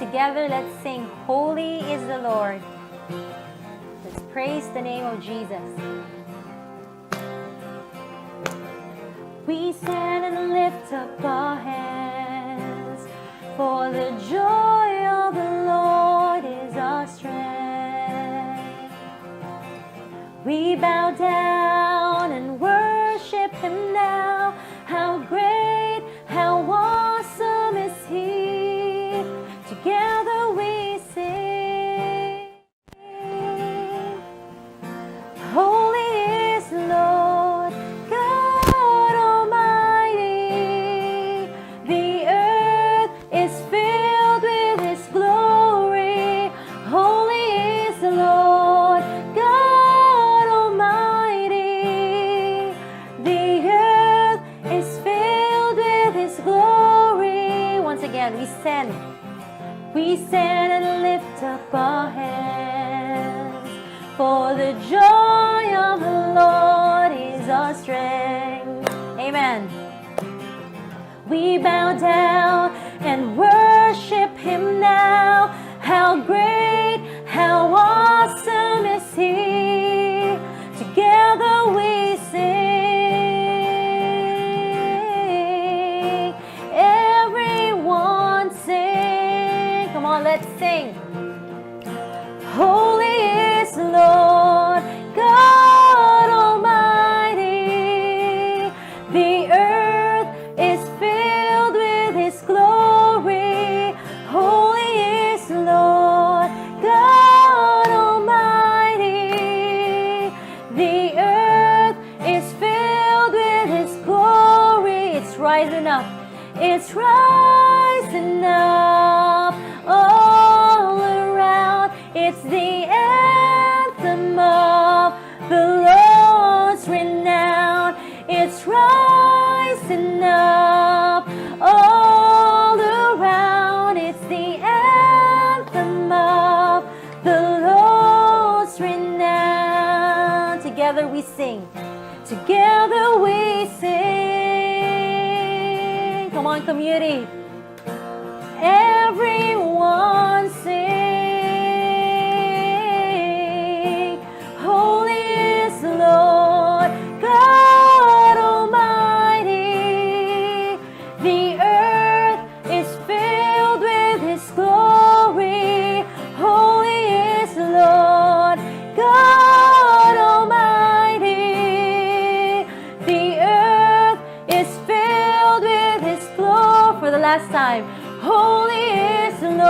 together, let's sing, Holy is the Lord. Let's praise the name of Jesus. We stand and lift up our hands, for the joy of the Lord is our strength. We bow down and worship Him now. How great, how awesome is He. Together we sing. Holy is the Lord, God Almighty. The earth is filled with His glory. Holy is the Lord, God Almighty. The earth is filled with His glory. Once again, we stand and lift up our hands, for the joy of the Lord is our strength. Amen. We bow down and worship Him now. How great, how awesome is He. Together we sing. Everyone sing. Come on, let's sing. Holy is the Lord, God Almighty. The earth is filled with His glory. Holy is the Lord, God Almighty. The earth is filled with His glory. It's rising up. It's rising up all around. It's the anthem of the Lord's renown. It's rising up all around. It's the anthem of the Lord's renown. Together we sing. Together we sing. Come on, community. Everyone sing. Holy is the Lord, God Almighty. The earth is filled with His glory. Holy is the Lord, God Almighty. The earth is filled with His glory. For the last time. Holy is the Lord,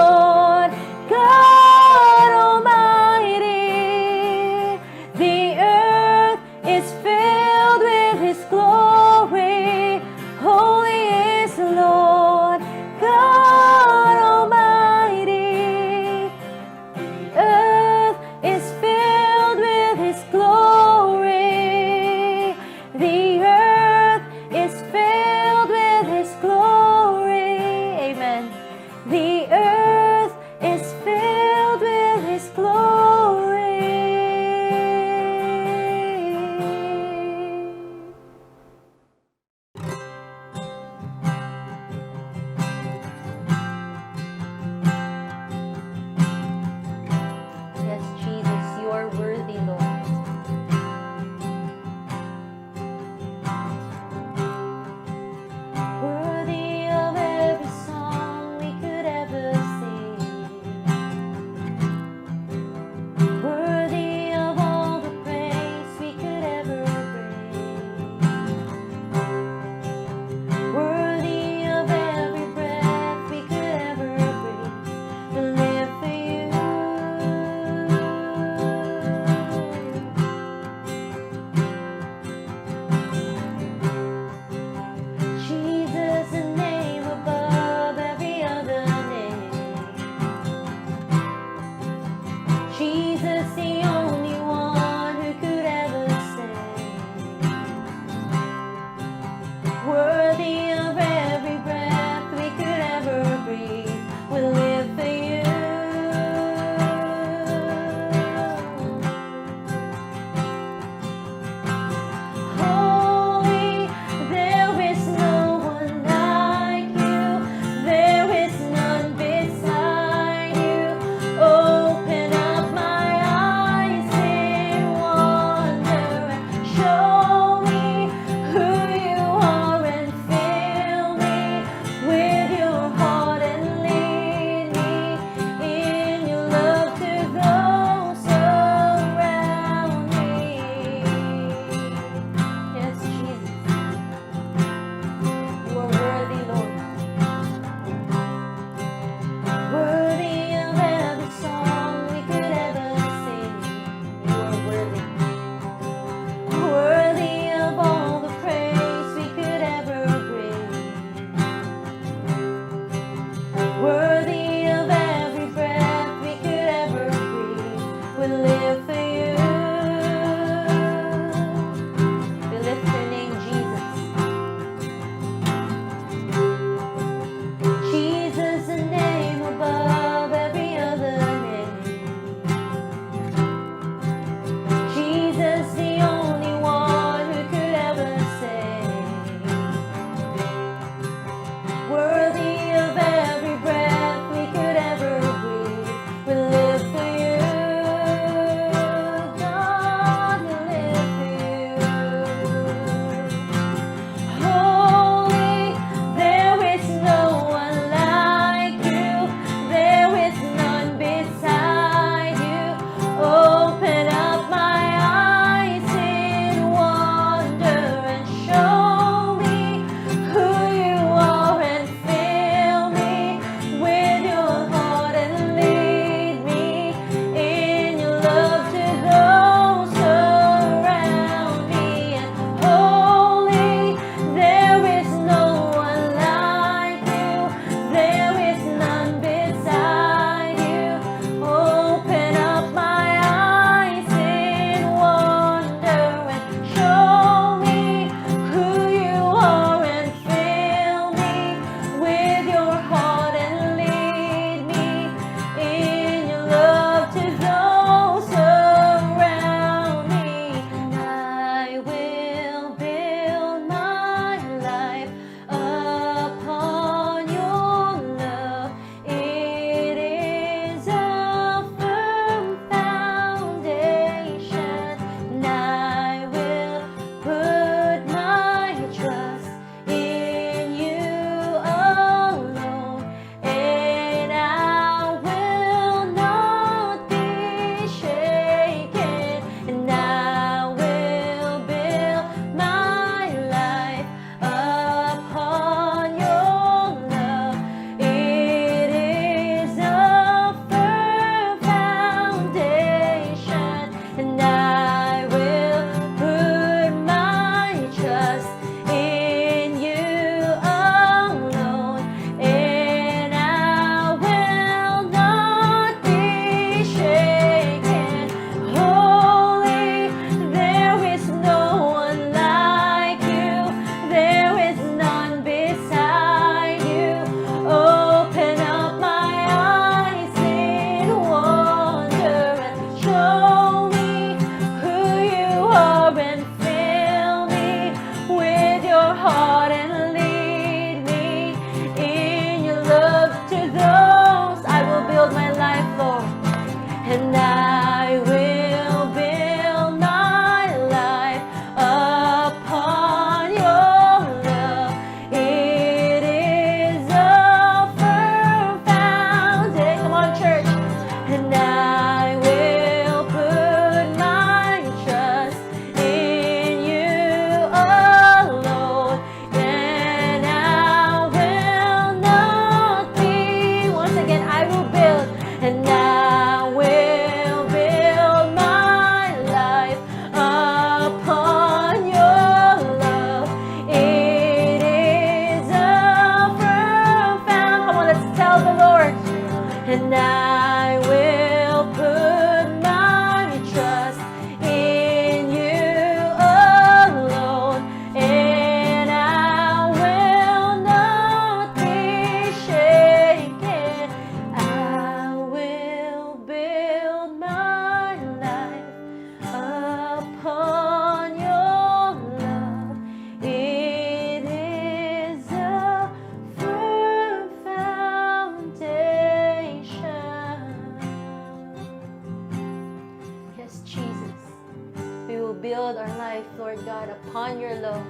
build our life, Lord God, upon your love.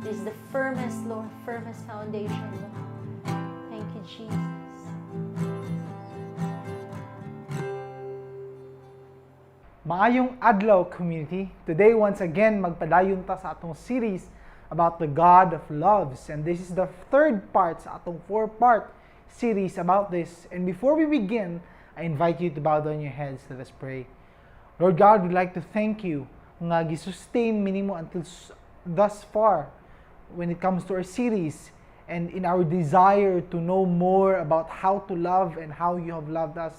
This is the firmest, Lord, firmest foundation, Lord. Thank you, Jesus. Maayong adlaw, community. Today, once again, magpadayon ta sa atong series about the God of loves. And this is the third part sa atong 4-part series about this. And before we begin, I invite you to bow down your heads. Let us pray. Lord God, we'd like to thank you nga gisustain minimo until thus far when it comes to our series and in our desire to know more about how to love and how you have loved us.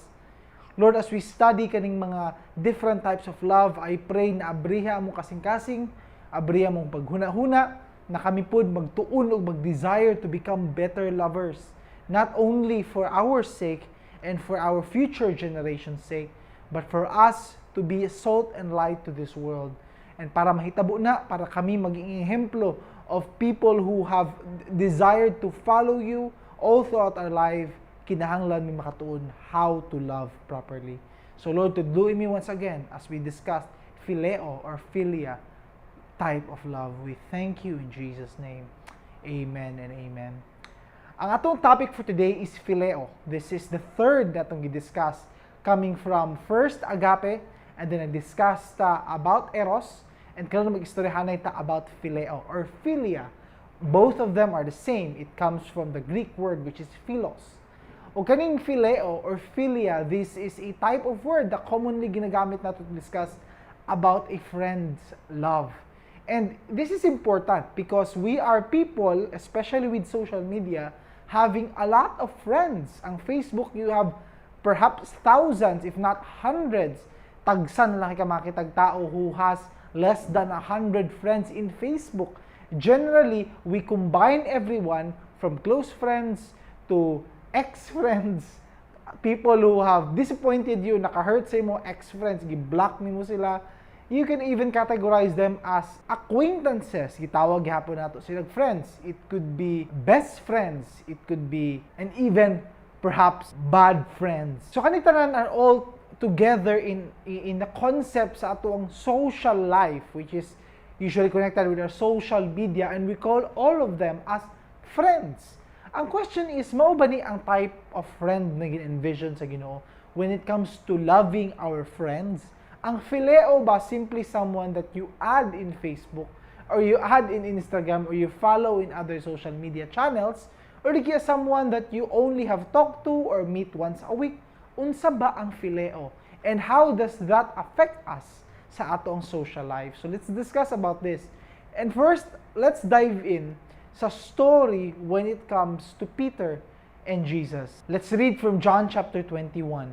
Lord, as we study kaning mga different types of love, I pray na abriha mo kasing-kasing, abriha mong paghuna-huna, na kami pod magtuon o mag-desire to become better lovers, not only for our sake and for our future generation's sake, but for us to be salt and light to this world. And para mahitabo na, para kami maging ehemplo of people who have desired to follow you all throughout our life, kinahanglan mi makatuon how to love properly. So Lord, tuduin mi once again as we discuss Phileo or Philia type of love. We thank you in Jesus' name. Amen and amen. Ang atong topic for today is Phileo. This is the third na atong gidiscuss coming from first agape, and then nag-discuss ta about eros, and karon mag-istoryahanay ta about Phileo or Philia. Both of them are the same. It comes from the Greek word which is philos. O kaning Phileo or Philia, this is a type of word that commonly ginagamit nato to discuss about a friend's love. And this is important because we are people, especially with social media, having a lot of friends. Ang Facebook, you have perhaps thousands, if not hundreds, tagsan lang ka makitag tao who has less than 100 friends in Facebook. Generally, we combine everyone from close friends to ex-friends, people who have disappointed you, naka-hurt sa mo, ex-friends, gi-block nimo sila. You can even categorize them as acquaintances. Gitawag gihapon nato sila friends. It could be best friends, it could be, and even perhaps bad friends. So kanitanan are all together in the concept sa atong social life, which is usually connected with our social media, and we call all of them as friends. Ang question is, mao ba ni ang type of friend na gin-envision sa Ginoo when it comes to loving our friends? Ang Phileo ba simply someone that you add in Facebook, or you add in Instagram, or you follow in other social media channels, or di kaya someone that you only have talked to or meet once a week? Unsa ba ang Phileo? And how does that affect us sa atong social life? So let's discuss about this. And first, let's dive in sa story when it comes to Peter and Jesus. Let's read from John chapter 21.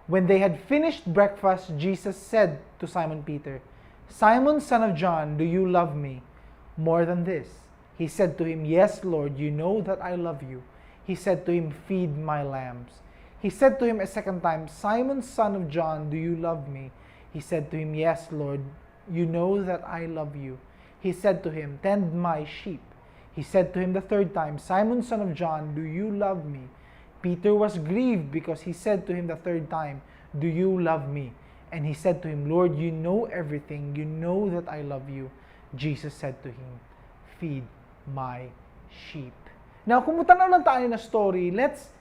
When they had finished breakfast, Jesus said to Simon Peter, "Simon, son of John, do you love me more than this?" He said to him, "Yes, Lord, you know that I love you." He said to him, "Feed my lambs." He said to him a second time, "Simon, son of John, do you love me?" He said to him, "Yes, Lord, you know that I love you." He said to him, "Tend my sheep." He said to him the third time, "Simon, son of John, do you love me?" Peter was grieved because he said to him the third time, "Do you love me?" And he said to him, "Lord, you know everything. You know that I love you." Jesus said to him, "Feed my sheep." Now, kung mutanaw lang tayo na story, let's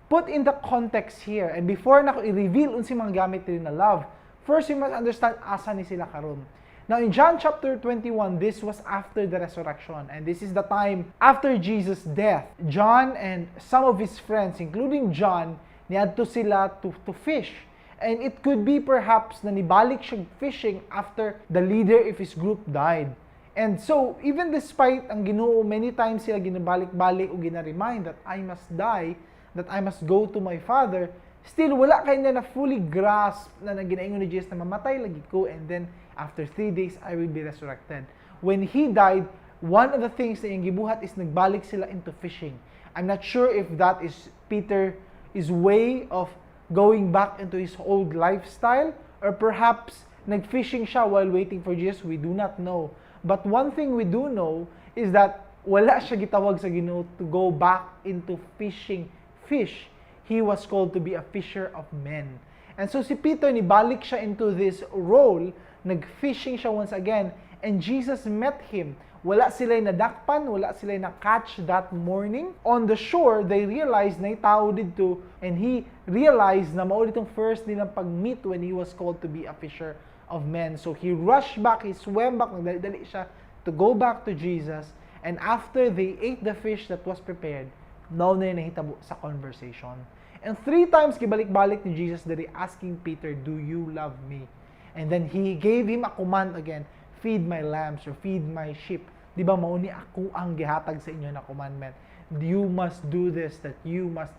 put in the context here. And before na ko i-reveal unsi mga gamit rin na love, first we must understand asa ni sila karon. Now, in John chapter 21, this was after the resurrection. And this is the time after Jesus' death. John and some of his friends, including John, niadto sila to fish. And it could be perhaps na nibalik siya fishing after the leader of his group died. And so, even despite ang Ginoo, many times sila ginabalik-balik o gina-remind that I must die, that I must go to my Father, still wala kayo na fully grasp na ginaingon ni Jesus na mamatay lagi ko, and then after 3 days, I will be resurrected. When he died, one of the things na yung gibuhat is nagbalik sila into fishing. I'm not sure if that is Peter's way of going back into his old lifestyle, or perhaps nag-fishing siya while waiting for Jesus. We do not know. But one thing we do know is that wala siya gitawag sa Ginoo to go back into fishing fish. He was called to be a fisher of men. And so si Peter, nibalik siya into this role nag-fishing siya once again, and Jesus met him. Wala sila'y nadakpan, wala sila'y na-catch that morning. On the shore, they realized na tao dito, and he realized na maulit ang first nilang pag-meet when he was called to be a fisher of men. So he rushed back, he swam back, nagdali siya to go back to Jesus. And after they ate the fish that was prepared, now na yung nahitabo sa conversation. And 3 times gibalik-balik ni Jesus dali asking Peter, "Do you love me?" And then he gave him a command again, "Feed my lambs," or "Feed my sheep." Di ba mauni ako ang gihatag sa inyo na commandment. You must do this, that you must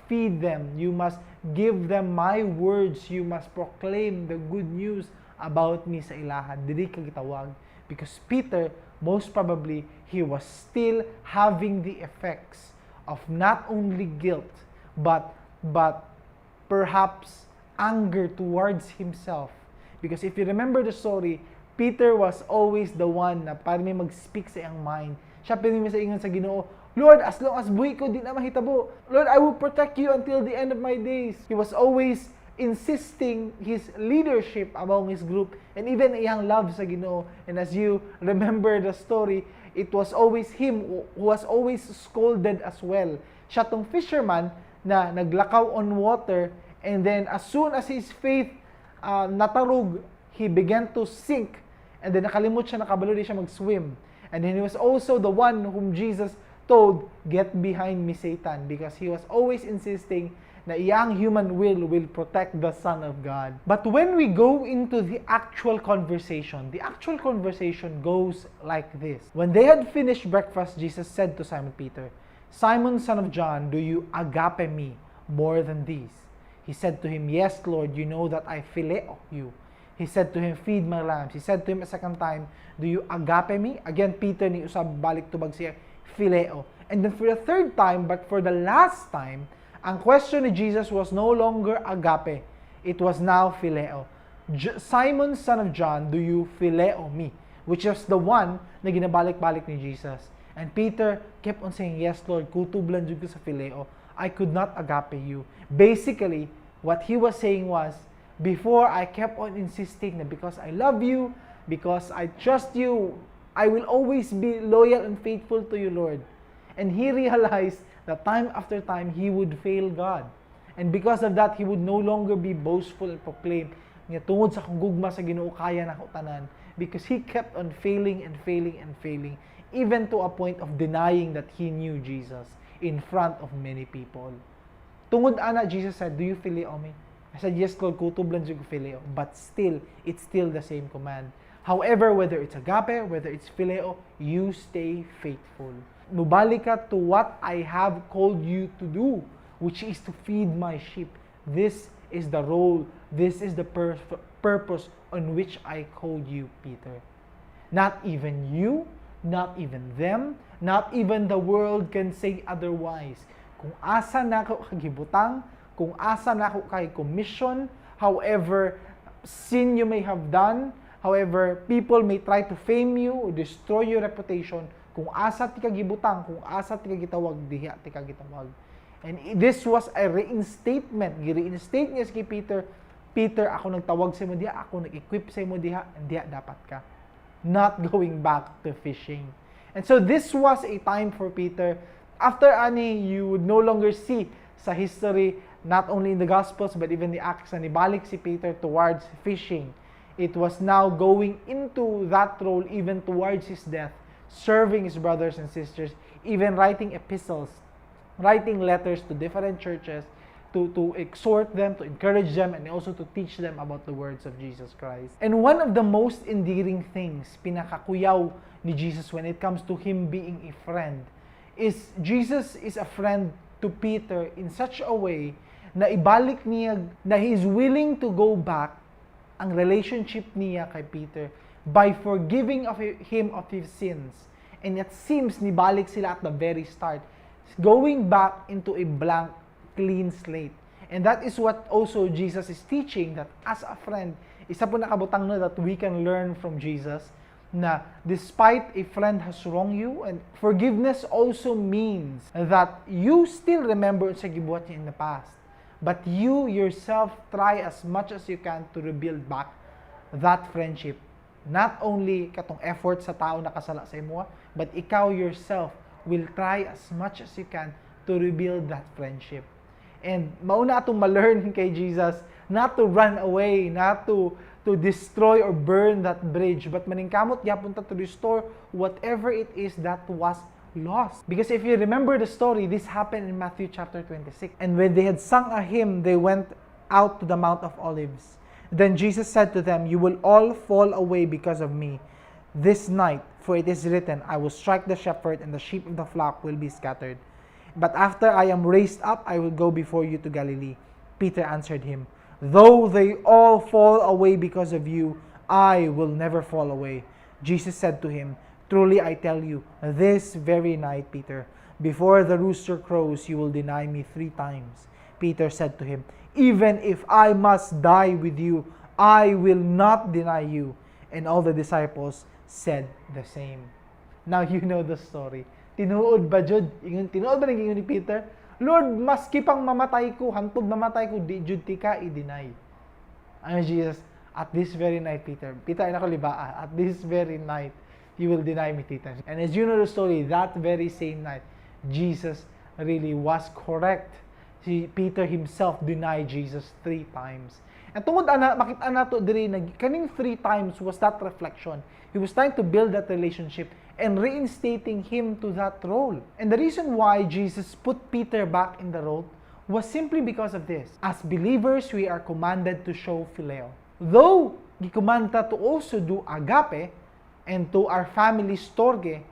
feed them. You must give them my words. You must proclaim the good news about me sa ilahan. Dili ka gitawag. Because Peter, most probably, he was still having the effects of not only guilt, but perhaps anger towards himself. Because if you remember the story, Peter was always the one na para may mag-speak sa iyang mind. Siya pinili sa ingon sa Ginoo, "Lord, as long as buhay ko, di na mahitabo. Lord, I will protect you until the end of my days." He was always insisting his leadership among his group and even iyang love sa Ginoo. And as you remember the story, it was always him who was always scolded as well. Siya tong fisherman na naglakaw on water, and then as soon as his faith natarug, he began to sink, and then nakalimot siya, nakabalo di siya mag-swim. And then he was also the one whom Jesus told, "Get behind me, Satan," because he was always insisting na iyang human will protect the Son of God. But when we go into the actual conversation goes like this. When they had finished breakfast, Jesus said to Simon Peter, "Simon, son of John, do you agape me more than these?" He said to him, "Yes, Lord, you know that I phileo you." He said to him, "Feed my lambs." He said to him a second time, "Do you agape me?" Again, Peter ni usab balik tubag siya, phileo. And then for the third time, but for the last time, ang question ni Jesus was no longer agape. It was now phileo. "Simon, son of John, do you phileo me?" Which is the one na ginabalik-balik ni Jesus. And Peter kept on saying, "Yes, Lord, kutublan jud ko sa phileo. I could not agape you." Basically, what he was saying was, before I kept on insisting that because I love you, because I trust you, I will always be loyal and faithful to you, Lord. And he realized that time after time, he would fail God. And because of that, he would no longer be boastful and proclaim, nga tungod sa kong gugma sa Ginoo kaya na ko tanan. Because he kept on failing and failing and failing, even to a point of denying that he knew Jesus in front of many people. Tungod ana, Jesus said, "Do you phileo me?" I said, "Yes, Lord, kutublan jud ko phileo." But still, it's still the same command. However, whether it's agape, whether it's phileo, you stay faithful. Mubalik ka to what I have called you to do, which is to feed my sheep. This is the role, this is the purpose on which I called you, Peter. Not even you, not even them, not even the world can say otherwise. Kung asa na ako kagibutang, kung asa na ako kay commission, however sin you may have done, however people may try to fame you or destroy your reputation, kung asa ti kagibutang, kung asa ti kagitawag, diha ti kagitawag. And this was a reinstatement. Gi-reinstate niya si Peter, "Peter, ako nagtawag sa mo diha, ako nag-equip sa mo diha, and diha dapat ka." Not going back to fishing. And so this was a time for Peter. After ani, you would no longer see sa history, not only in the Gospels, but even the Acts, na nibalik si Peter towards fishing. It was now going into that role even towards his death, serving his brothers and sisters, even writing epistles, writing letters to different churches to exhort them, to encourage them, and also to teach them about the words of Jesus Christ. And one of the most endearing things, pinakakuyaw ni Jesus when it comes to him being a friend, is Jesus is a friend to Peter in such a way na ibalik niya, na he is willing to go back ang relationship niya kay Peter by forgiving him of his sins. And it seems nibalik sila at the very start, going back into a blank, clean slate. And that is what also Jesus is teaching, that as a friend, isa po nakabutang na that we can learn from Jesus, na despite a friend has wronged you, and forgiveness also means that you still remember sa gibuhat niya in the past, but you yourself try as much as you can to rebuild back that friendship. Not only katong effort sa tao na kasala sa imo, but ikaw yourself will try as much as you can to rebuild that friendship. And mauna atong ma-learn kay Jesus not to run away, not to destroy or burn that bridge, but maningkamot gyapon ta to restore whatever it is that was lost. Because if you remember the story, this happened in Matthew chapter 26. And when they had sung a hymn, they went out to the Mount of Olives. Then Jesus said to them, "You will all fall away because of me this night, for it is written, I will strike the shepherd, and the sheep of the flock will be scattered. But after I am raised up, I will go before you to Galilee." Peter answered him, "Though they all fall away because of you, I will never fall away." Jesus said to him, "Truly I tell you, this very night, Peter, before the rooster crows, you will deny me 3 times. Peter said to him, "Even if I must die with you, I will not deny you." And all the disciples said the same. Now you know the story. Tinuod ba jud? Tinuod ba nang ni Peter? "Lord, maski pang mamatay ko, hantod mamatay ko, di jud ti ka i-deny." Ano Jesus, "At this very night, Peter, ay nako libaa, at this very night, you will deny me 3 times." And as you know the story, that very same night, Jesus really was correct. Peter himself denied Jesus 3 times. And tungod ana, makita na to diri kaning 3 times was that reflection. He was trying to build that relationship and reinstating him to that role. And the reason why Jesus put Peter back in the role was simply because of this. As believers, we are commanded to show Phileo. Though gicommand ta to also do agape, and to our family storge,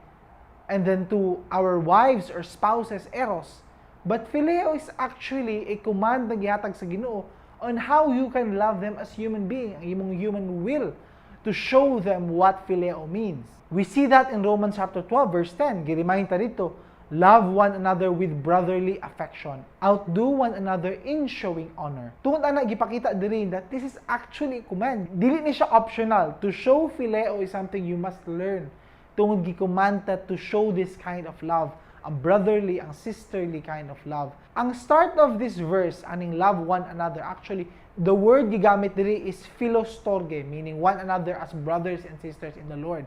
and then to our wives or spouses eros, but Phileo is actually a command na gihatag sa Ginoo on how you can love them as human being, ang imong human will, to show them what Phileo means. We see that in Romans chapter 12 verse 10. Gi-remind ta dito, "Love one another with brotherly affection. Outdo one another in showing honor." Tungod ana gipakita diri that this is actually a command. Dili ni siya optional. To show Phileo is something you must learn. Tungod gi-command ta to show this kind of love, ang brotherly, ang sisterly kind of love. Ang start of this verse, aning love one another, actually, the word gigamit diri is philostorge, meaning one another as brothers and sisters in the Lord.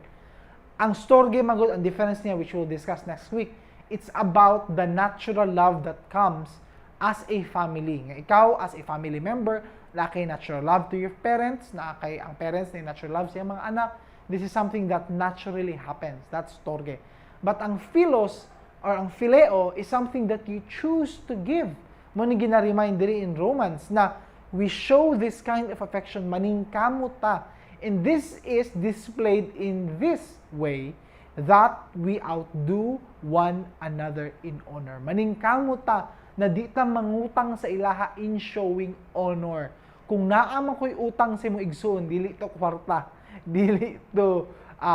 Ang storge, magod, ang difference niya, which we'll discuss next week, it's about the natural love that comes as a family. Nga ikaw, as a family member, na kay natural love to your parents, na kay ang parents na natural love sa mga anak. This is something that naturally happens. That's storge. But ang philos, or ang phileo, is something that you choose to give. Mo ni gina-remind diri in Romans na we show this kind of affection maningkamot ta. And this is displayed in this way, that we outdo one another in honor. Maningkamot ta na di ta mangutang sa ilaha in showing honor. Kung naa man ko'y utang sa imong igsoon, dili to kwarta, dili to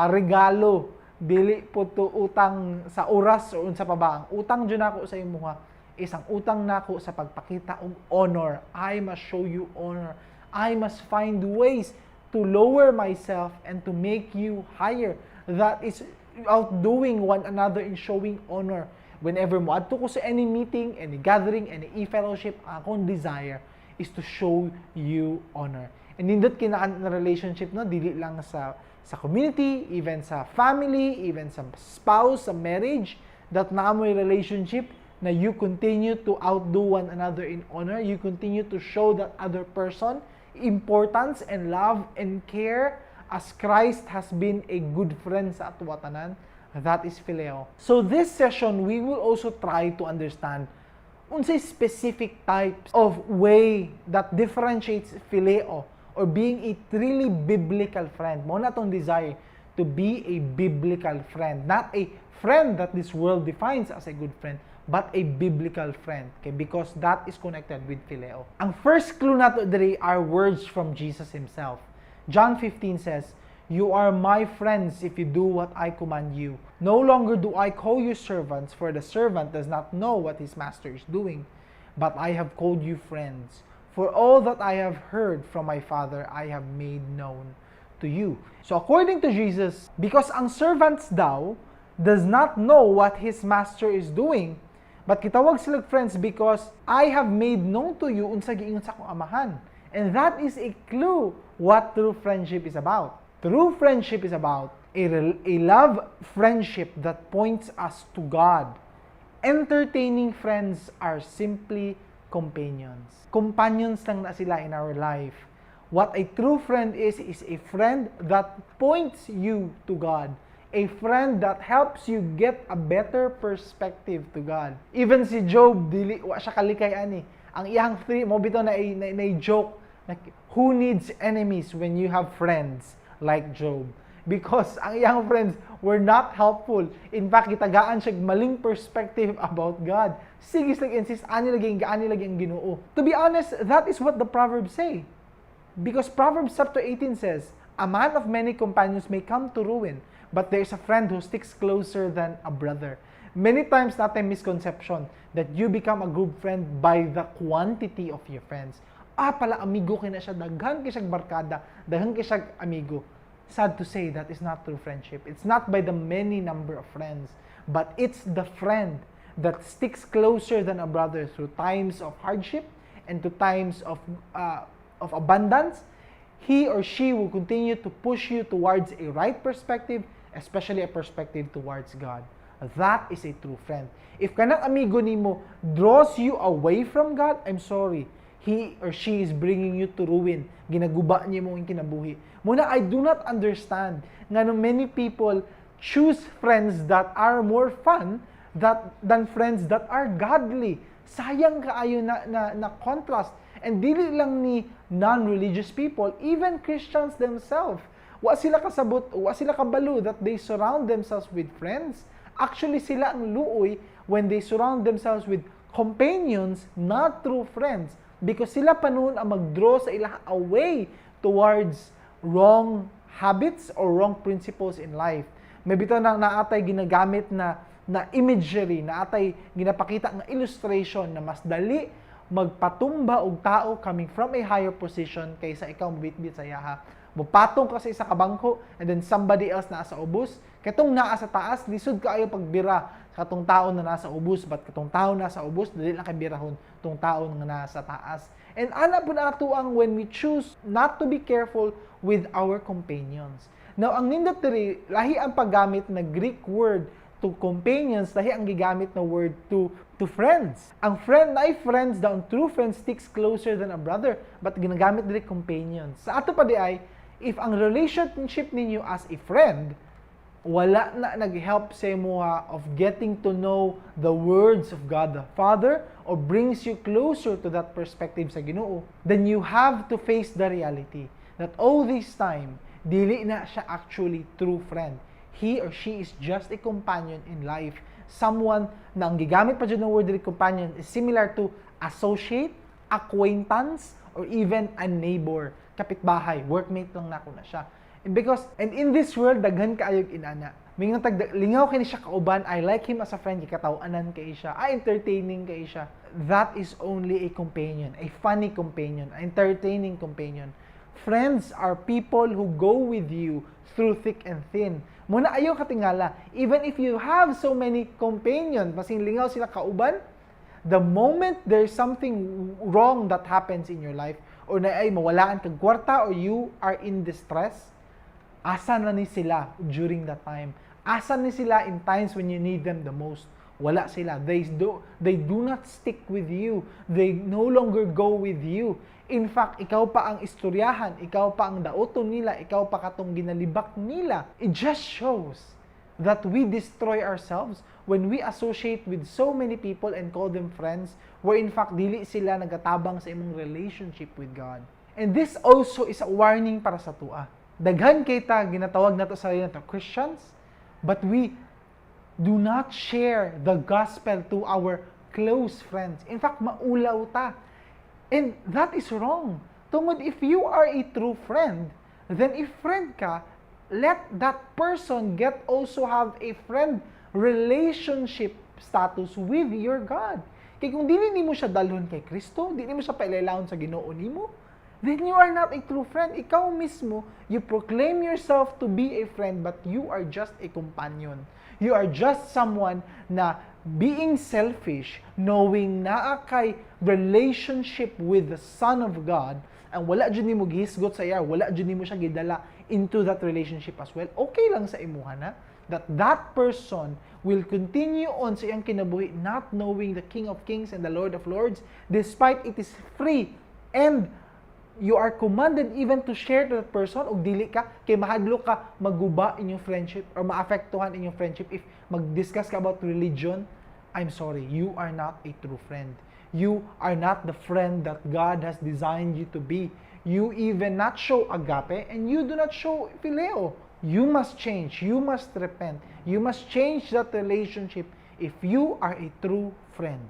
regalo, dili po to utang sa oras o unsa pa ba. Ang utang dyan ako sa imuha, isang utang nako sa pagpakita og honor. I must show you honor. I must find ways to lower myself and to make you higher. That is outdoing one another in showing honor. Whenever mo adto ko sa any meeting, any gathering, any e-fellowship, akong desire is to show you honor. And nindot kinaan na relationship, no, dili lang sa community, even sa family, even sa spouse, sa marriage, that naamoy relationship na you continue to outdo one another in honor. You continue to show that other person importance and love and care as Christ has been a good friend sa atuwatanan. That is Phileo. So this session, we will also try to understand unsay specific types of way that differentiates Phileo or being a truly biblical friend. Mo na tong desire to be a biblical friend. Not a friend that this world defines as a good friend, but a biblical friend. Okay? Because that is connected with Phileo. Ang first clue nato diri are words from Jesus himself. John 15 says, "You are my friends if you do what I command you. No longer do I call you servants, for the servant does not know what his master is doing. But I have called you friends. For all that I have heard from my Father, I have made known to you." So according to Jesus, because ang servants daw does not know what his master is doing, but kitawag sila friends because I have made known to you unsa giingon sa akong amahan. And that is a clue what true friendship is about. True friendship is about a love friendship that points us to God. Entertaining friends are simply companions. Companions lang na sila in our life. What a true friend is a friend that points you to God. A friend that helps you get a better perspective to God. Even si Job, dili wa siya kalikayan eh. Ang iyang three, mo bitaw na joke, who needs enemies when you have friends like Job? Because ang iyang friends were not helpful. In fact, kitagaan siya maling perspective about God. Sige lang insist, ani lagi ang Ginoo. To be honest, that is what the Proverbs say. Because Proverbs chapter 18 says, a man of many companions may come to ruin, but there is a friend who sticks closer than a brother. Many times natin misconception that you become a good friend by the quantity of your friends. Pala amigo kay na siya, daghan kay siya barkada, daghan kay siya amigo. Sad to say, that is not true friendship. It's not by the many number of friends, but it's the friend that sticks closer than a brother through times of hardship and to times of abundance. He or she will continue to push you towards a right perspective, especially a perspective towards God. That is a true friend. If kanang amigo nimo draws you away from God, I'm sorry, he or she is bringing you to ruin. Ginaguba niya mo yung kinabuhi. Muna, I do not understand nga no many people choose friends that are more fun than friends that are godly. Sayang kaayo na contrast. And dili lang ni non-religious people, even Christians themselves. Wa sila kasabot, wa sila kabalo that they surround themselves with friends. Actually, sila ang luoy when they surround themselves with companions, not true friends. Because sila pa noon ang mag-draw sa ila away towards wrong habits or wrong principles in life. May bitaw na naatay ginagamit na imagery, naatay ginapakita nga illustration na mas dali magpatumba og tao coming from a higher position kaysa ikaw mabitbit sa yaha. Mupatong ka sa isa ka bangko and then somebody else naa sa ubos. Katong naa sa taas, lisod kaayo pagbira katong tao na nasa ubos, but katong tao nasa ubos dili lang kay birahon tong tao nga nasa taas. And ana pud ato ang when we choose not to be careful with our companions. Now, ang nindot diri, lahi ang paggamit na Greek word to companions, lahi ang gigamit na word to friends. Ang friend na friends, the true friend sticks closer than a brother, but ginagamit diri companions. Sa ato pa di ay, if ang relationship ninyo as a friend, wala na nag-help sa imo of getting to know the words of God the Father or brings you closer to that perspective sa Ginoo, then you have to face the reality that all this time, dili na siya actually true friend. He or she is just a companion in life. Someone na ang gigamit pa dyan ng word companion is similar to associate, acquaintance, or even a neighbor, kapitbahay, workmate lang na na siya. And in this world, daghan kaayog inana. Mingon tag lingaw kay siya kauban, I like him as a friend, gikataw-anan kay siya, entertaining kay siya. That is only a companion, a funny companion, an entertaining companion. Friends are people who go with you through thick and thin. Muna ayaw katingala, even if you have so many companions, masing lingaw sila kauban, the moment there's something wrong that happens in your life, or na ay mawalaan kag kwarta, or you are in distress, asan na ni sila during that time? Asan ni sila in times when you need them the most? Wala sila. They do not stick with you. They no longer go with you. In fact, ikaw pa ang istoryahan, ikaw pa ang daoton nila, ikaw pa katong ginalibak nila. It just shows that we destroy ourselves when we associate with so many people and call them friends, where in fact, dili sila nagatabang sa imong relationship with God. And this also is a warning para sa tua. Daghan kita ginatawag nato sa nato Christians, but we do not share the gospel to our close friends. In fact, maulaw ta. And that is wrong. Tungod, if you are a true friend, then if friend ka, let that person get also have a friend relationship status with your God. Kaya kung dili nimo siya dalhon kay Kristo, dili mo siya pailalaon sa Ginoo nimo, then you are not a true friend. Ikaw mismo, you proclaim yourself to be a friend, but you are just a companion. You are just someone na being selfish, knowing na kay relationship with the Son of God, ang wala dyan mo gihisgot sa iya, wala dyan mo siya gidala into that relationship as well, okay lang sa imuha na that person will continue on sa iyang kinabuhi not knowing the King of Kings and the Lord of Lords despite it is free and you are commanded even to share to that person og dili ka kay mahadlo ka maguba inyong friendship or maapektuhan inyong friendship if mag-discuss ka about religion. I'm sorry, you are not a true friend. You are not the friend that God has designed you to be. You even not show agape and you do not show phileo. You must change. You must repent. You must change that relationship if you are a true friend.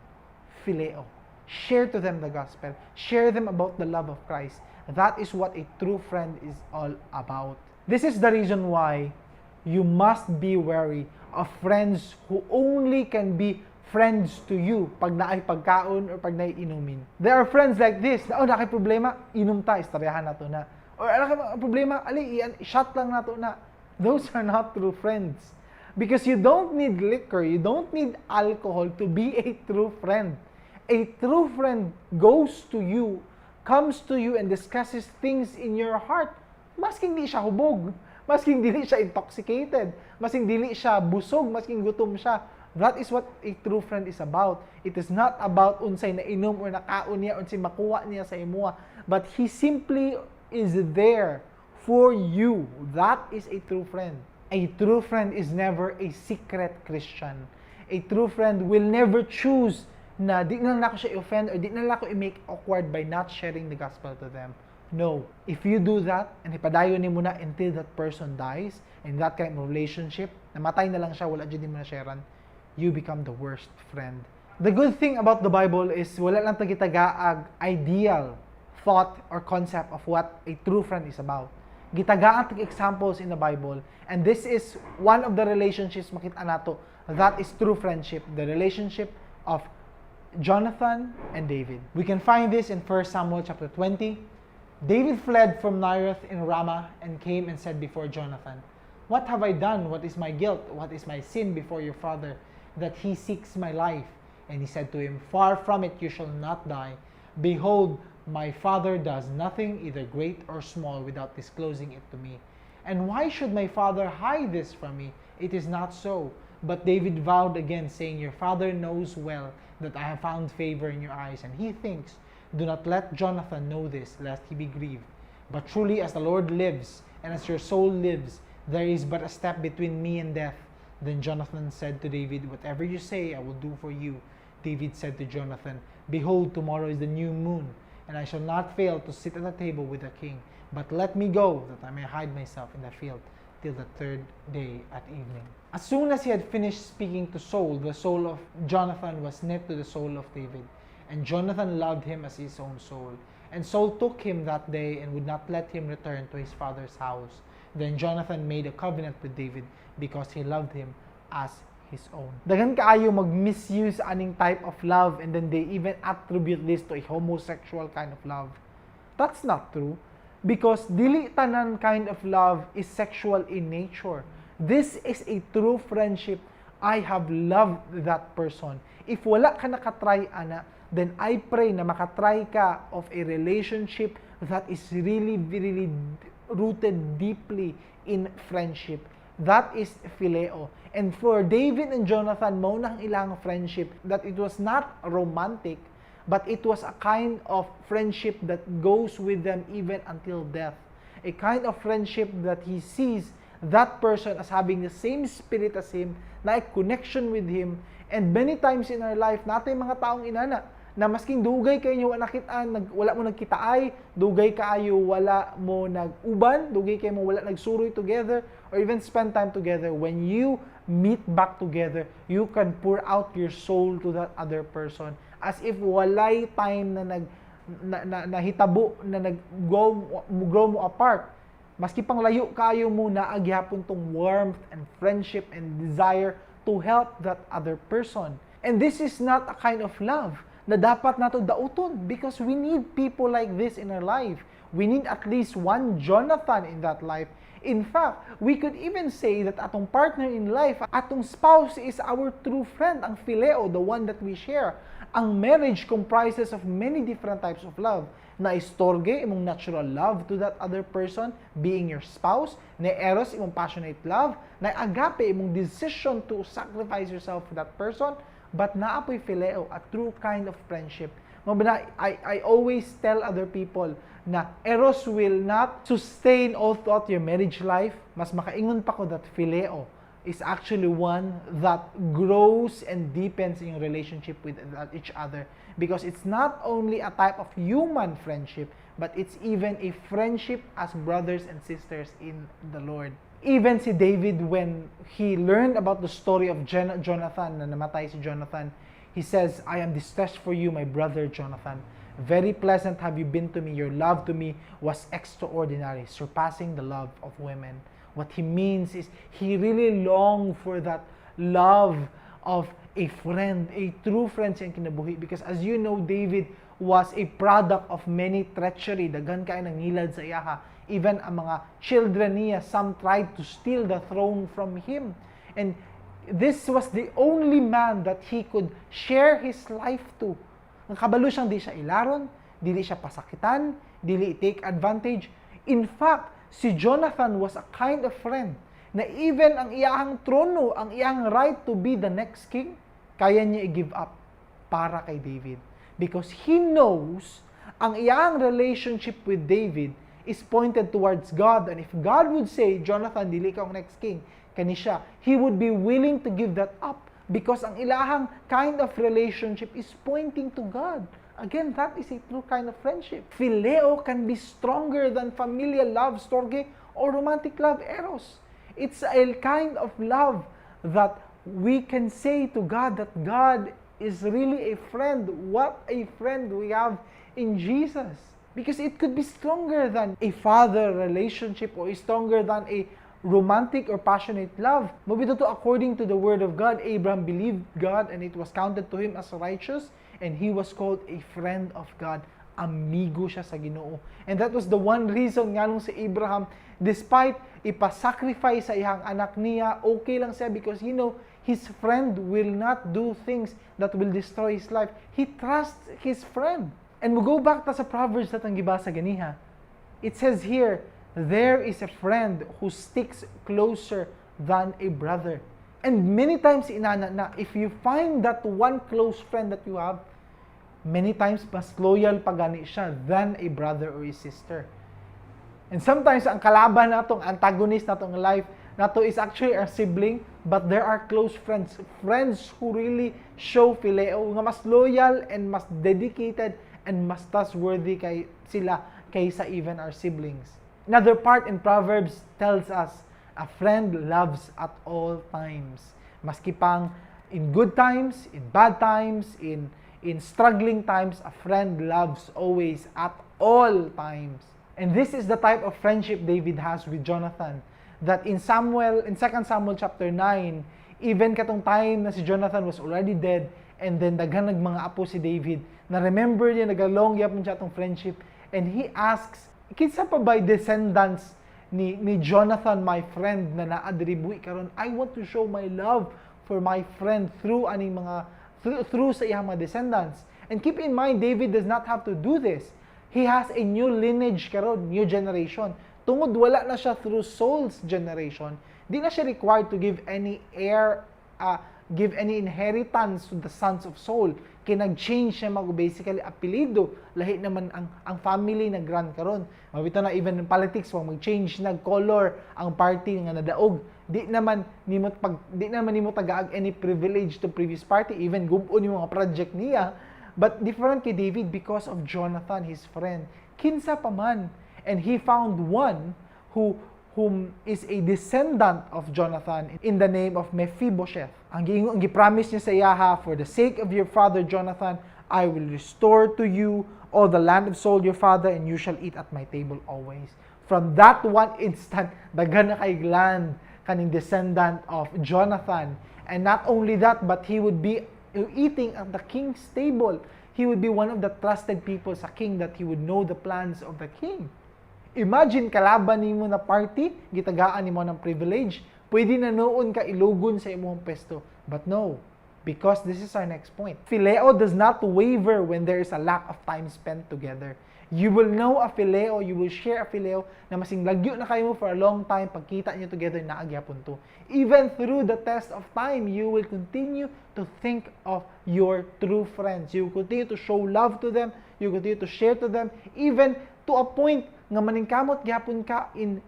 Phileo. Share to them the gospel. Share them about the love of Christ. That is what a true friend is all about. This is the reason why you must be wary of friends who only can be friends to you pag naay pagkaon or pag naay inumin. There are friends like this. Na nakay problema, inom ta, istoryahan na to na. Or nakay problema, shot lang na to na. Those are not true friends. Because you don't need liquor, you don't need alcohol to be a true friend. A true friend goes to you, comes to you and discusses things in your heart. Masking di siya hubog, masking dili siya intoxicated, masking dili siya busog, masking gutom siya. That is what a true friend is about. It is not about unsay na inom or nakaon niya, unsay makuha niya sa imuha, but he simply is there for you. That is a true friend. A true friend is never a secret Christian. A true friend will never choose na di na lang ako siya i-offend or di na lang ako i-make awkward by not sharing the gospel to them. No. If you do that, and ipadayon ni mo na until that person dies, in that kind of relationship, namatay na lang siya, wala dyan mo na Sharon, you become the worst friend. The good thing about the Bible is wala lang tagitagaag ideal thought or concept of what a true friend is about. Gitagaan tag examples in the Bible, and this is one of the relationships makita nato that is true friendship, the relationship of Jonathan and David. We can find this in 1 Samuel chapter 20. David fled from Naioth in Ramah and came and said before Jonathan, "What have I done? What is my guilt? What is my sin before your father, that he seeks my life?" And he said to him, "Far from it, you shall not die. Behold, my father does nothing, either great or small, without disclosing it to me. And why should my father hide this from me? It is not so." But David vowed again, saying, "Your father knows well that I have found favor in your eyes, and he thinks, do not let Jonathan know this, lest he be grieved. But truly, as the Lord lives, and as your soul lives, there is but a step between me and death." Then Jonathan said to David, "Whatever you say, I will do for you." David said to Jonathan, "Behold, tomorrow is the new moon, and I shall not fail to sit at the table with the king. But let me go, that I may hide myself in the field till the third day at evening." As soon as he had finished speaking to Saul, the soul of Jonathan was knit to the soul of David, and Jonathan loved him as his own soul. And Saul took him that day and would not let him return to his father's house. Then Jonathan made a covenant with David because he loved him as his own. Dagan kaayo mag-misuse aning type of love, and then they even attribute this to a homosexual kind of love. That's not true, because dili tanan kind of love is sexual in nature. This is a true friendship. I have loved that person. If wala ka nakatry ana, then I pray na makatry ka of a relationship that is really, really rooted deeply in friendship. That is Phileo. And for David and Jonathan, mao nang ilang friendship, that it was not romantic, but it was a kind of friendship that goes with them even until death. A kind of friendship that he sees that person as having the same spirit as him, na a connection with him. And many times in our life, natin mga taong inana, na masking dugay kayo nakitaan, wala mo nagkitaay, dugay kaayo wala mo nag-uban, dugay kayo mo wala nagsuroy together, or even spend time together. When you meet back together, you can pour out your soul to that other person as if walay time na nahitabo na grow mo apart. Maski pang layo kayo mo na agyapon tong warmth and friendship and desire to help that other person. And this is not a kind of love na dapat nato dauton, because we need people like this in our life. We need at least one Jonathan in that life. In fact, we could even say that atong partner in life, atong spouse is our true friend, ang Phileo, the one that we share. Ang marriage comprises of many different types of love. na istorge imong natural love to that other person, being your spouse, na eros imong passionate love, na agape imong decision to sacrifice yourself for that person, but naapoy phileo, a true kind of friendship. I always tell other people na eros will not sustain all throughout your marriage life. Mas makaingon pa ko that phileo is actually one that grows and deepens in your relationship with each other. Because it's not only a type of human friendship, but it's even a friendship as brothers and sisters in the Lord. Even si David, when he learned about the story of Jonathan, na namatay si Jonathan, he says, I am distressed for you, my brother Jonathan. Very pleasant have you been to me. Your love to me was extraordinary, surpassing the love of women. What he means is he really longed for that love of a friend, a true friend siyang kinabuhi. Because as you know, David was a product of many treachery. Daghan kayo nangilad sa iyaha. Even ang mga children niya, some tried to steal the throne from him. And this was the only man that he could share his life to. Nakabalo siyang di siya ilaron, dili siya pasakitan, dili take advantage. In fact, si Jonathan was a kind of friend na even ang iyang trono, ang iyang right to be the next king, kaya niya i-give up para kay David. Because he knows ang iyang relationship with David is pointed towards God. And if God would say, Jonathan, dili ka ang next king, kani siya, he would be willing to give that up because ang ilahang kind of relationship is pointing to God. Again, that is a true kind of friendship. Phileo can be stronger than familial love, storge, or romantic love, eros. It's a kind of love that we can say to God that God is really a friend. What a friend we have in Jesus. Because it could be stronger than a father relationship or stronger than a romantic or passionate love. Mabito to according to the word of God, Abraham believed God and it was counted to him as righteous. And he was called a friend of God. Amigo siya sa Ginoo. And that was the one reason nga nung si Abraham, despite ipasacrifice sa ihang anak niya, okay lang siya because his friend will not do things that will destroy his life. He trusts his friend. And we go back ta sa Proverbs na tang gibasa ganiha. It says here, there is a friend who sticks closer than a brother. And many times, inana na, if you find that one close friend that you have, many times, mas loyal pa gani siya than a brother or a sister. And sometimes, ang kalaban natong antagonist natong life, nato is actually our sibling, but there are close friends. Friends who really show phileo, nga mas loyal and mas dedicated and mas trustworthy sila kaysa even our siblings. Another part in Proverbs tells us, a friend loves at all times. Maski pang in good times, in bad times, in struggling times, a friend loves always at all times. And this is the type of friendship David has with Jonathan. That in 2 Samuel chapter 9, even katong time na si Jonathan was already dead, and then daghan mga apo si David, na remember niya, nagalong yapon siya atong friendship, and he asks, kinsa pa ba descendants ni Jonathan, my friend, na naadribuhi karon? I want to show my love for my friend through through sa iyang mga descendants. And keep in mind, David does not have to do this. He has a new lineage karon, new generation. Tungod wala na siya through Saul's generation, di na siya required to give any give any inheritance to the sons of Saul. Kinag-change siya basically apelido. Lahi naman ang family na grand karon. Mabito na even in politics, wag mag-change nag-color ang party nga nadaog. Di naman nimo tagaag any privilege to previous party, even gubon yung mga project niya. But different kay David because of Jonathan, his friend. Kinsa pa man. And he found one whom is a descendant of Jonathan in the name of Mephibosheth. Ang gipromise niya sa iyaha, for the sake of your father Jonathan, I will restore to you all the land of Saul your father, and you shall eat at my table always. From that one instant, daghan na kay land kaning descendant of Jonathan. And not only that, but he would be eating at the king's table. He would be one of the trusted people sa king, that he would know the plans of the king. Imagine, kalaban nimo na party, gitagaan nimo ng privilege, pwede na noon ka ilugon sa imong pesto. But no, because this is our next point. Phileo does not waver when there is a lack of time spent together. You will know a Phileo, you will share a Phileo na masing lagyo na kayo for a long time, pagkita nyo together na agyapon to. Even through the test of time, you will continue to think of your true friends. You will continue to show love to them, you will continue to share to them, even to a point nga maningkamot gyapon ka in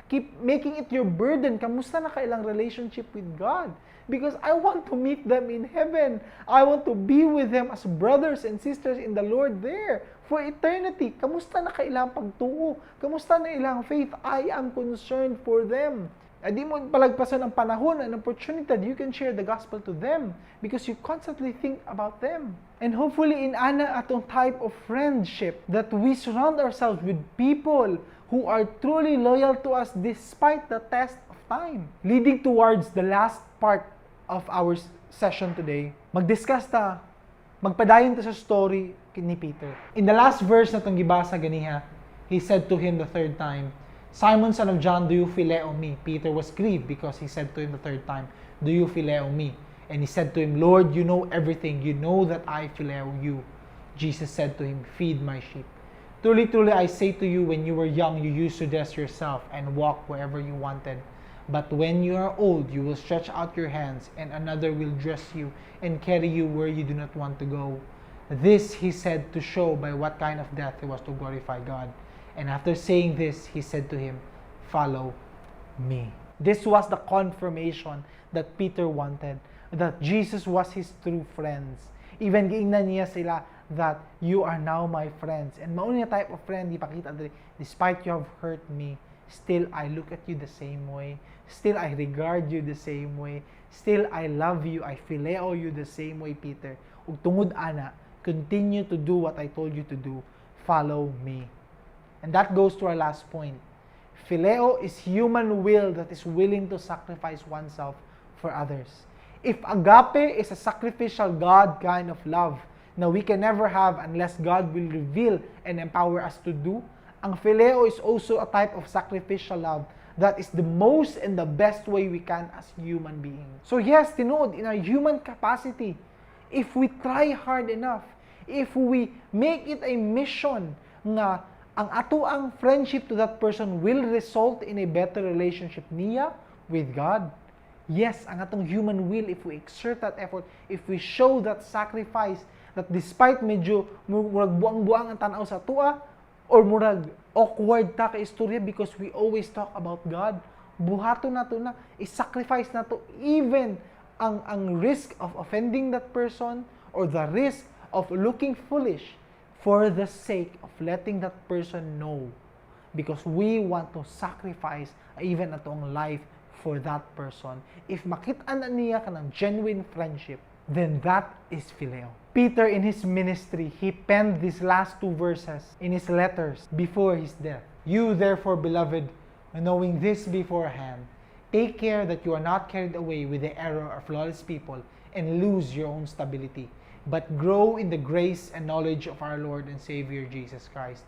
keep making it your burden. Kamusta na kailang relationship with God? Because I want to meet them in heaven. I want to be with them as brothers and sisters in the Lord there for eternity. Kamusta na kailang pagtuo? Kamusta na ilang faith? I am concerned for them. Di mo palagpasan ang panahon and opportunity that you can share the gospel to them because you constantly think about them. And hopefully in ana atong type of friendship that we surround ourselves with people who are truly loyal to us despite the test of time. Leading towards the last part of our session today, magpadayon ta sa story ni Peter. In the last verse na itong gibasa ganiha, he said to him the third time, Simon, son of John, do you phileo me? Peter was grieved because he said to him the third time, do you phileo me? And he said to him, Lord, you know everything. You know that I phileo you. Jesus said to him, feed my sheep. Truly, truly, I say to you, when you were young, you used to dress yourself and walk wherever you wanted. But when you are old, you will stretch out your hands, and another will dress you and carry you where you do not want to go. This he said to show by what kind of death he was to glorify God. And after saying this, he said to him, follow me. This was the confirmation that Peter wanted, that Jesus was his true friends. Even giingnan niya sila that you are now my friends. And mauni na type of friend, ipakita diri, despite you have hurt me, still I look at you the same way. Still I regard you the same way. Still I love you. I phileo you the same way, Peter. Ug tungod ana, continue to do what I told you to do. Follow me. And that goes to our last point. Phileo is human will that is willing to sacrifice oneself for others. If agape is a sacrificial God kind of love na we can never have unless God will reveal and empower us to do, ang Phileo is also a type of sacrificial love that is the most and the best way we can as human beings. So yes, tinuod, in our human capacity, if we try hard enough, if we make it a mission nga ang atoang friendship to that person will result in a better relationship niya with God. Yes, ang atong human will, if we exert that effort, if we show that sacrifice, that despite medyo murag buang-buang ang tanaw sa tua, or murag awkward ta ka istorya because we always talk about God, buhato na to na, i-sacrifice na to even ang risk of offending that person or the risk of looking foolish for the sake of letting that person know, because we want to sacrifice even atong life for that person. If makita na niya ka ng genuine friendship, then that is Phileo. Peter, in his ministry, he penned these last two verses in his letters before his death. You, therefore, beloved, knowing this beforehand, take care that you are not carried away with the error of lawless people and lose your own stability, but grow in the grace and knowledge of our Lord and Savior Jesus Christ.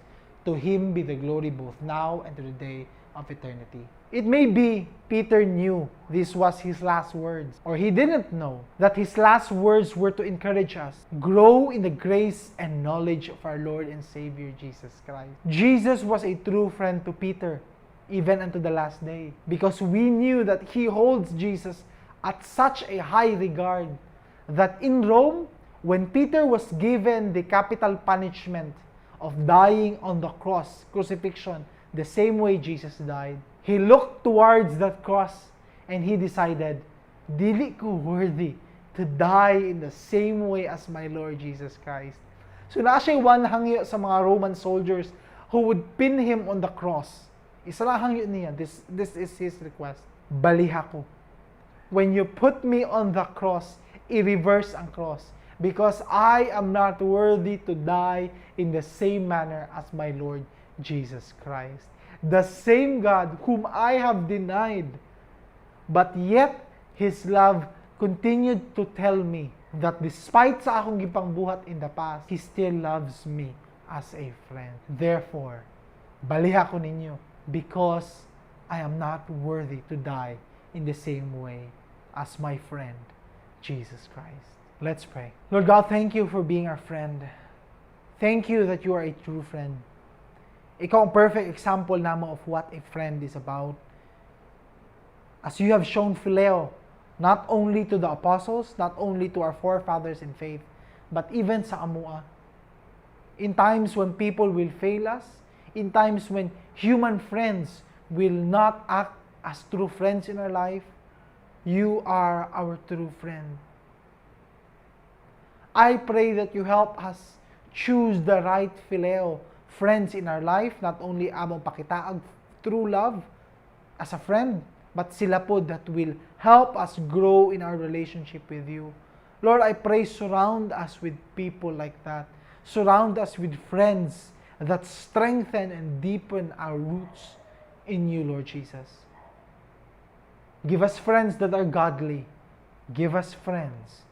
To Him be the glory both now and to the day of eternity. It may be Peter knew this was his last words, or he didn't know that his last words were to encourage us. Grow in the grace and knowledge of our Lord and Savior Jesus Christ. Jesus was a true friend to Peter, even unto the last day, because we knew that he holds Jesus at such a high regard that in Rome, when Peter was given the capital punishment of dying on the cross, crucifixion, the same way Jesus died, he looked towards that cross and he decided, dili ko worthy to die in the same way as my Lord Jesus Christ. So na siya one hangyo sa mga Roman soldiers who would pin him on the cross. Isa lang hangyo niya. This is his request. Baliha ko. When you put me on the cross, i-reverse ang cross. Because I am not worthy to die in the same manner as my Lord Jesus Christ. The same God whom I have denied, but yet His love continued to tell me that despite sa akong gipangbuhat in the past, He still loves me as a friend. Therefore, baliha ko ninyo because I am not worthy to die in the same way as my friend, Jesus Christ. Let's pray. Lord God, thank you for being our friend. Thank you that you are a true friend. Ikaw ang perfect example naman of what a friend is about. As you have shown Phileo, not only to the apostles, not only to our forefathers in faith, but even sa amua. In times when people will fail us, in times when human friends will not act as true friends in our life, you are our true friend. I pray that you help us choose the right Phileo friends in our life, not only among pakitaag true love as a friend, but sila po that will help us grow in our relationship with you. Lord, I pray surround us with people like that. Surround us with friends that strengthen and deepen our roots in you, Lord Jesus. Give us friends that are godly. Give us friends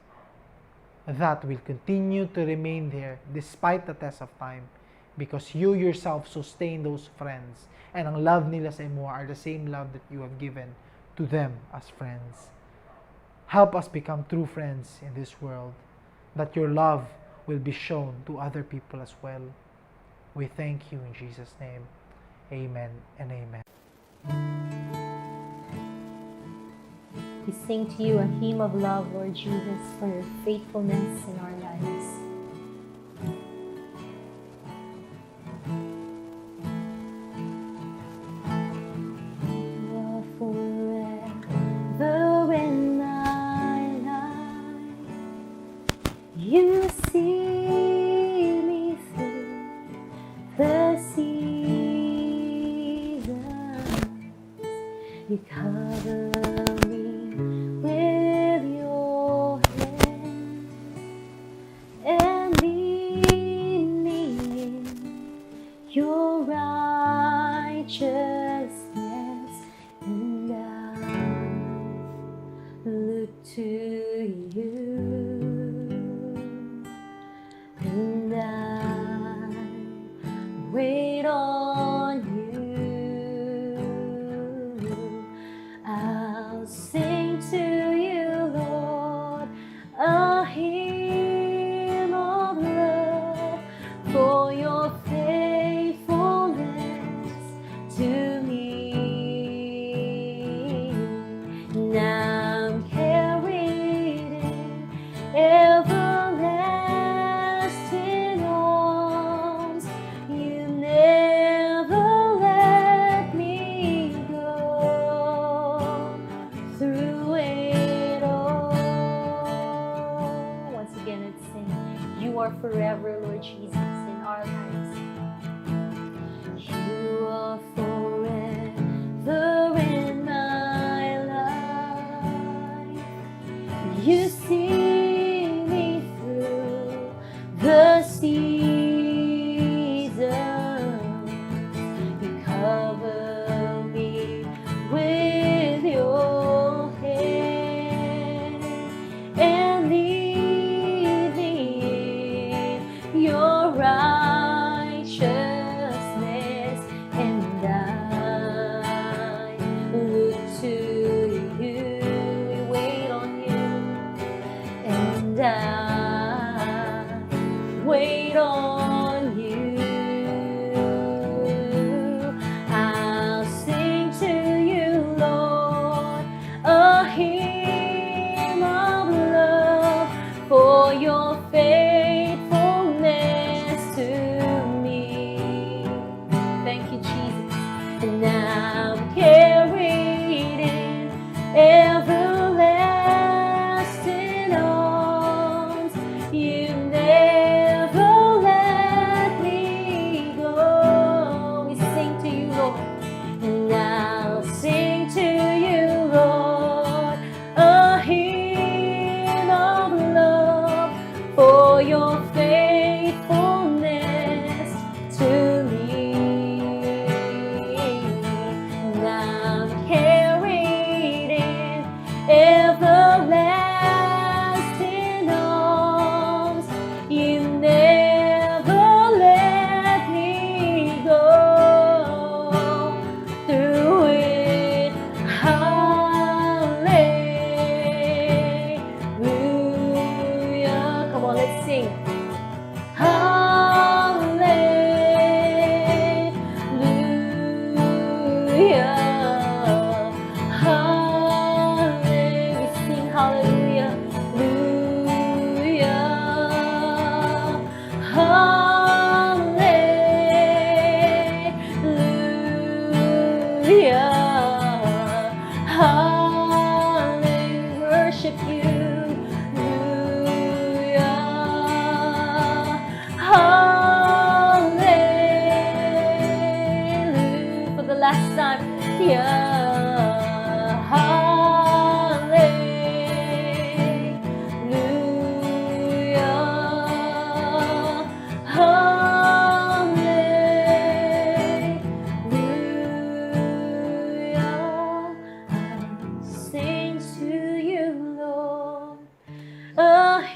that will continue to remain there despite the test of time, because you yourself sustain those friends, and ang love nila sa imo are the same love that you have given to them as friends. Help us become true friends in this world, that your love will be shown to other people as well. We thank you in Jesus' name. Amen and amen. We sing to you a hymn of love, Lord Jesus, for your faithfulness in our lives. You are forever in my life. You see me through the seasons. You cover me with your hand and lead me in your righteousness, and I look to you, and I wait on you. I'll sing to you, Lord, a hymn of love for your faithfulness to me. Now I'm carried in everlasting arms. You never let me go through it all. Once again, let's sing. You are forever, Lord Jesus, in our lives. You are forever in my life. You see me through the seasons. You cover me with your hand and lead me in your righteousness, and I look to you. We wait on you.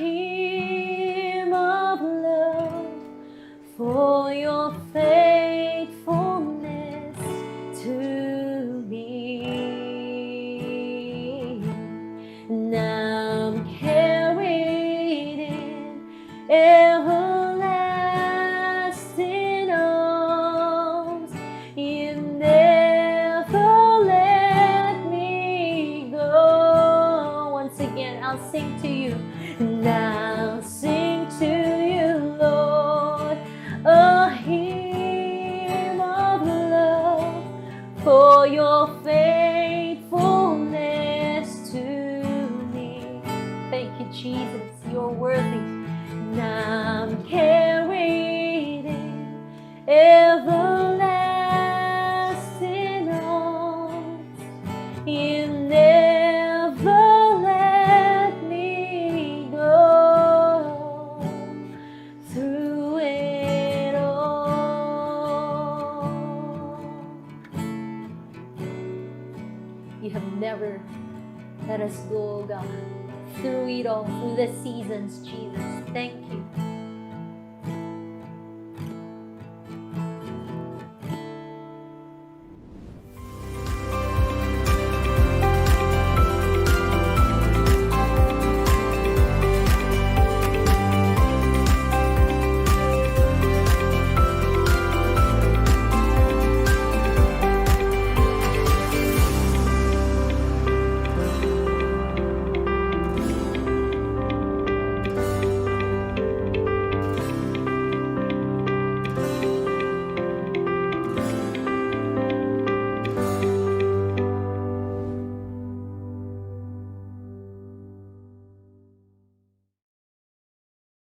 hymn of love for your faithfulness to me. Now I'm carried in everlasting arms. You never let me go. Once again, I'll sing to you. And I'll sing to you, Lord, a hymn of love for your faithfulness to me. Thank you, Jesus. You're worthy. Now I'm carried in everlasting arms. You never let me go through it all. You have never let us go, God, through it all, through the seasons, Jesus. Thank you.